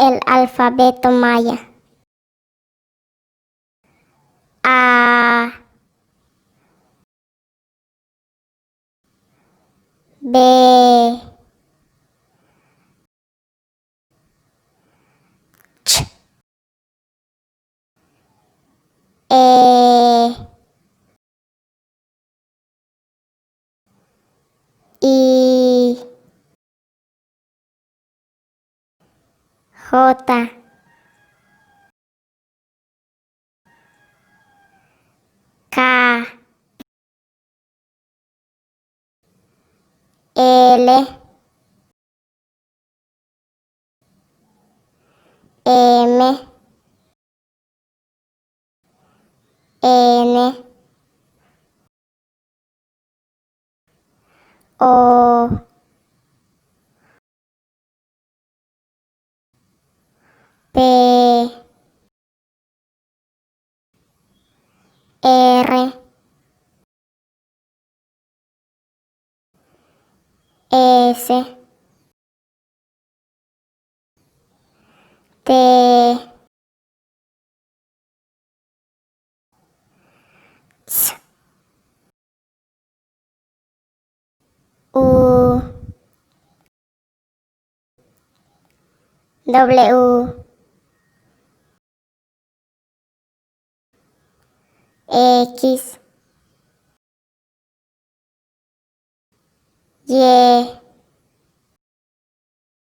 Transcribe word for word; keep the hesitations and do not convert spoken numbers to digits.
el alfabeto maya. A, B, Ch, E, I, J, K, L, M, N, O, P, R, S, T, S, U, W, X, Y,